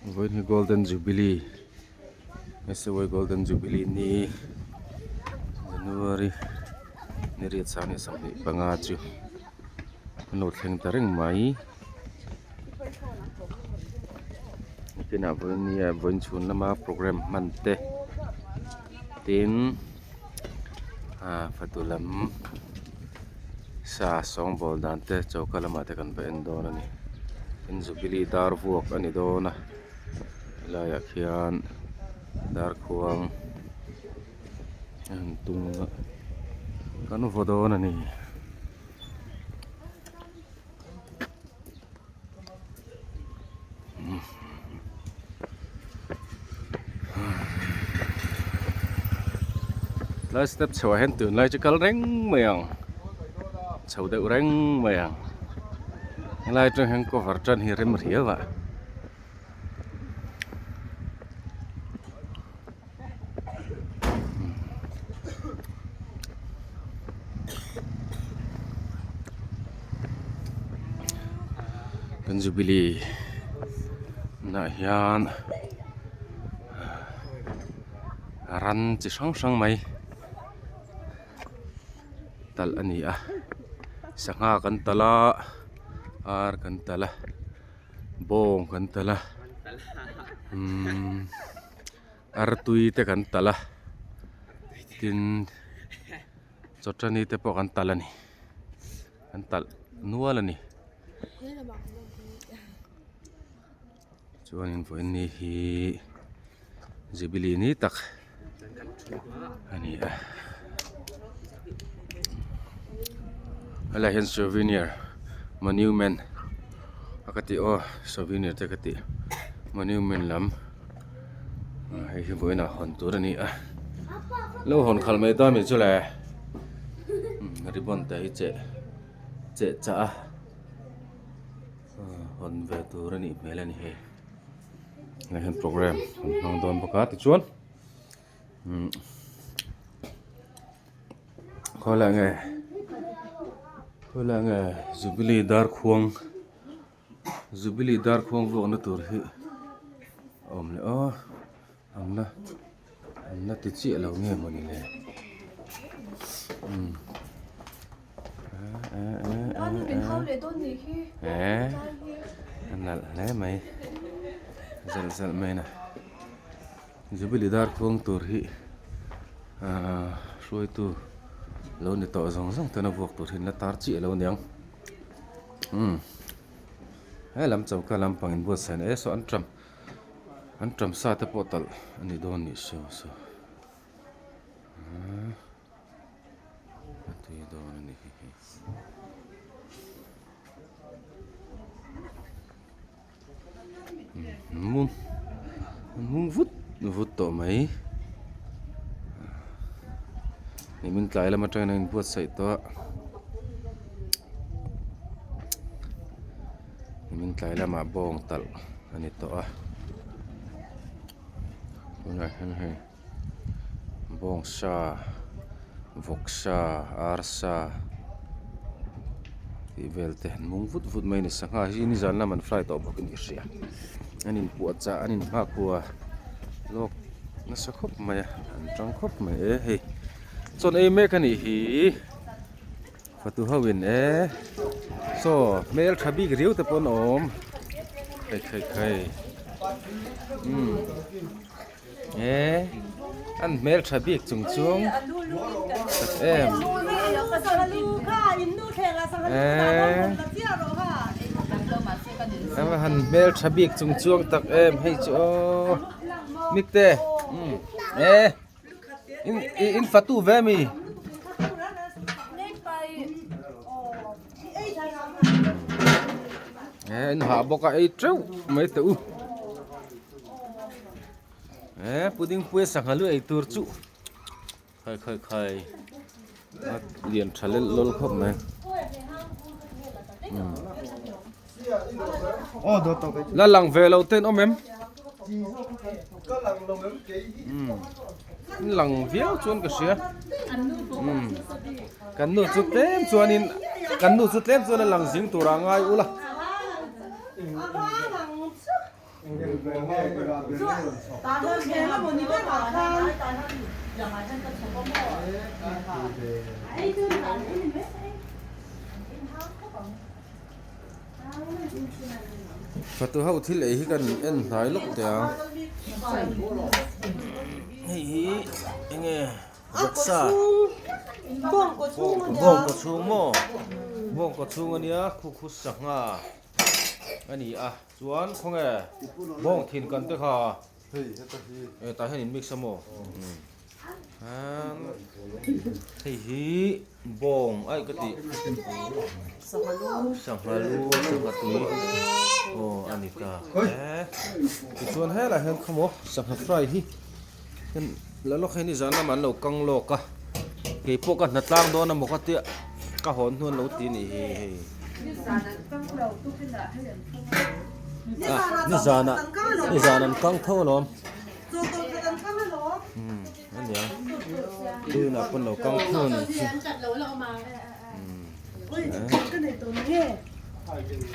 Vawiin hi golden jubilee SAY golden jubilee ni January ni riat sang leh 25 chu an lo thleng ta reng mai nakinah vawiin nia vawiin chhun lama programme hman te tin ah fatu lam sa sawngbawl dan te choka lamah te kan va en dawn a ni tin jubilee dar vuak a ni dawn a helaiah khian darkhuang a han tung a kan vaw dawn a ni. Tlai step chho ah hian tunlai chu kal reng mai ang chho deuh reng mai ang helai atang hian cover tan hi rem riau a. Kan jubilee nah hian ran chi hrang hrang mai talh a ni a sangha kan talh a ar kan talh a bawng kan talh a umm. Artui te kan talh a tin chawtani te pawh kan talh a ni kan talh nual a ni chuanin vawiin ni hi jubilee ni tak a ni a helaiah hian souvenir monument a ka tih aw souvenir te ka tih monument lam. Hei hi vawiin ah hawn tur a ni a lo hawn khalh mai dawn mi chu le ribbon te hi cheh cheh chah a hawn ve tur a nih hmel a ni hei hei hian programme an hmang dawn bawk a tichuan umm khawilai nge khawilai nge jubilee darkhuang. Jubilee darkhuang vuakna tur hi a awm leh aw an la an la ti chiah lo nge mawni le umm eh a nalh hle mai zalh zalh mai a Jubilee darkhuang tur hi ahh hruaitu lo ni tawh zawng zawng ten a vuak tur hi an la tar chiah lo aniang. Umm he lam choka lampang in buatsaih na e saw an ṭam an ṭam sa te pawh talh a ni dawn nih saw saw ahh a tui dawn a ni hi hei umm mum vut vut tawh mai nimin tlai lam atangin a inbuatsaih tawh a nimin tlai lamah bawng talh a ni tawh a tunah hian hei bawng sa vawk sa ar sa tih vel te an mung vut vut mai a ni sangha hi nizan lam an fry tawh bawk in ka hria an inpuah chah an inhma khua lawk nasa khawp mai a an tang khawp mai e hei chawn ei mek a nih hi fatu ho in e saw hmel tha bik riau te pawh an awm khai khai khai umm e an hmel tha bik chung chuang tak em e a han hmel tha bik chung chuang tak em hei chu aw mikte umm e in in fatu ve mi. E in hah bawk a ei teuh mai teh u. E pudding pui sangha lu ei tur chu khai khai khai a lian tha lel lawl khawp mai la lang ve lo ten awm em um lang viau chuan ka hria um kan nu chu tlem chuanin kan nu chu tlem chuan a lang zing tura ngai ula. Fatu ho thil ei hi kan en hnai lawk teh ang hei hi enge vawksa bawng kaw chhung maw bawng kaw chhung ania khu khu sangha a ni a chuan khawnge bawng thin kan te kha e tah hian in mix a maw hei hi bawng aih ka tih sangha lu sangha tui aw a ni ta e tichuan helaiah hian khawmaw sangha fry hi la lawk hi nizan lamah an lo kang lawk a keipawh ka hna tlang dawn emaw ka tia ka hawn hnu an lo ti a nih hi hei nizanah nizan an kang tho alawm umm a nia tunah pawn lo kang tho a nih chu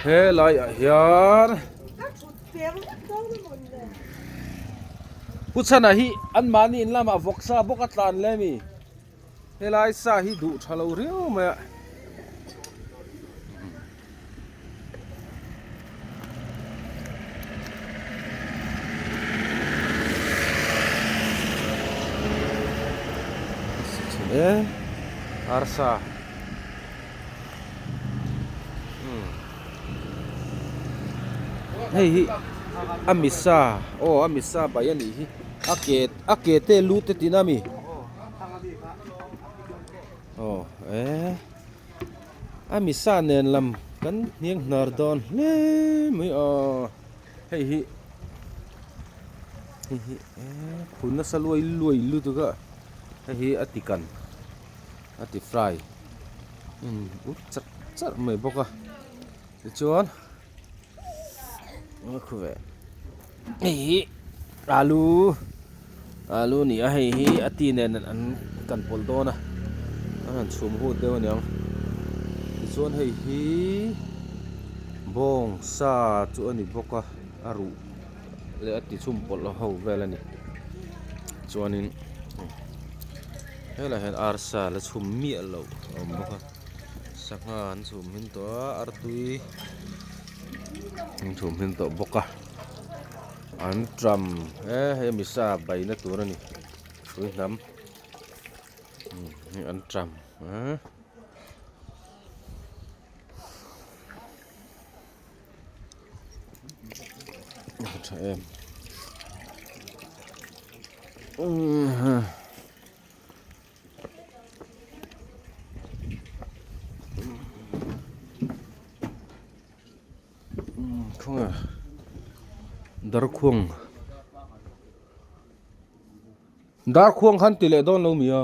helaiah hian. Pu Chhana hi anmahni in lamah vawksa bawk a tlan le mi? Helai sa hi duh tha lo riau mai a. Arsa. Hei hi a misa aw a misa bai a nih hi a ke a ke te lu te tina mi aw eh a misa nen lam kan hniang hnar dawn hle mai aw hei hi hei hi eh phun nasa luai luai lutuk a hei hi a ti kan. A ti fry in ut charh charh mai bawk a tichuan a khu ve hei hi alu alu a ni a hei hi a ti nen an kan pawlh dawn a an han chhum hut deuh a niang tichuan hei hi bawng sa chu a ni bawk a a ruh leh a ti chhum pawlh ho vel a ni chuanin. Helaiah hian arsa la chhum miah loh a awm bawk a sangha an chhum hmin tawh a artui an chhum hmin tawh bawk a an ṭam he hei misa baina tur a ni tui hnam an ṭam a. Tha em khawnge darkhuang darkhuang khan ti leh dawn lo mi a.